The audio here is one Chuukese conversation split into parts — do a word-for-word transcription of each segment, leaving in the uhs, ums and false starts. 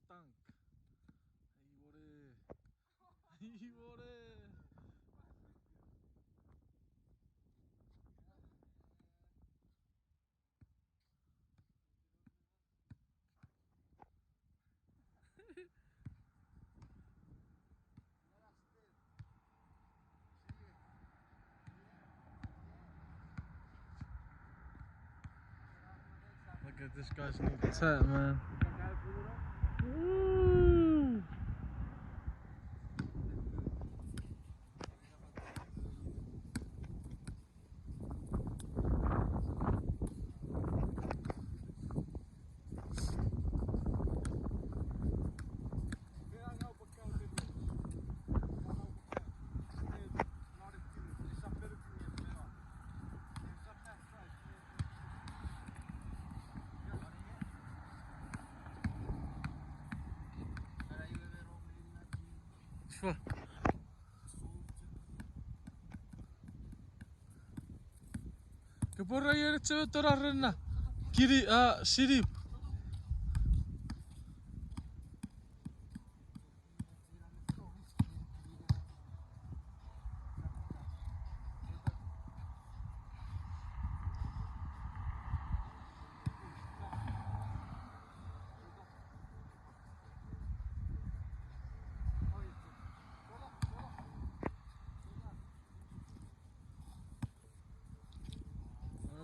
tank. Iwore. Iwore. Look at this guy's new tent, man. Woo! Sure. Kopwe raie ne chewe tora renna. Kiri, a, sinip.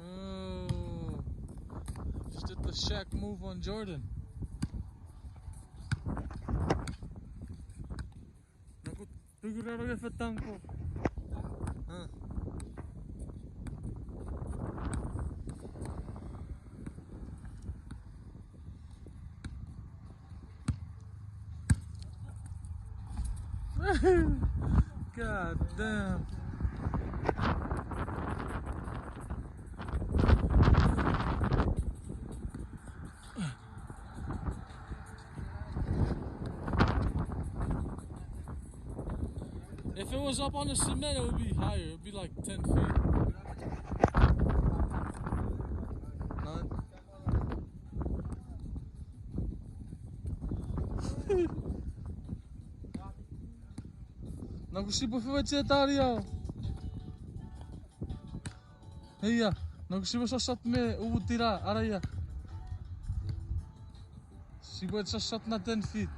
Oh. Just did the Shaq move on Jordan. Nokut, tukurano ke fetangko. Huh. God damn. If it was up on the cement, it would be higher. It'd be like ten feet. Nine. Nokun sipwe fewe cheta ria. Eia, nokun sipwe sossot me uwutira, ara ia. Sipwe sossot na ten feet.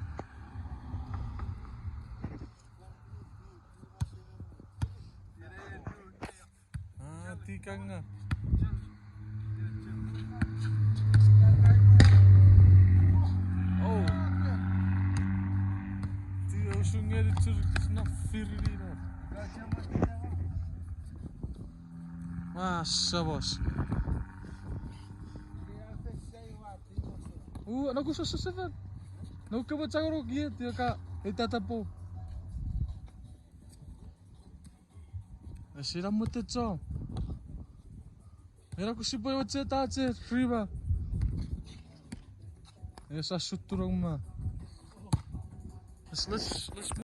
Ah, tikanga. Oh. Ti usun ngeni church is not firini no. Wa, sabos. U, nokun sossot sefan. Nokun kewe chango no kiet, io ka, ei tatapo. Esina mutechong. Era kusipwe ocheta che river. Esa suturong ma. Let's, let's, let's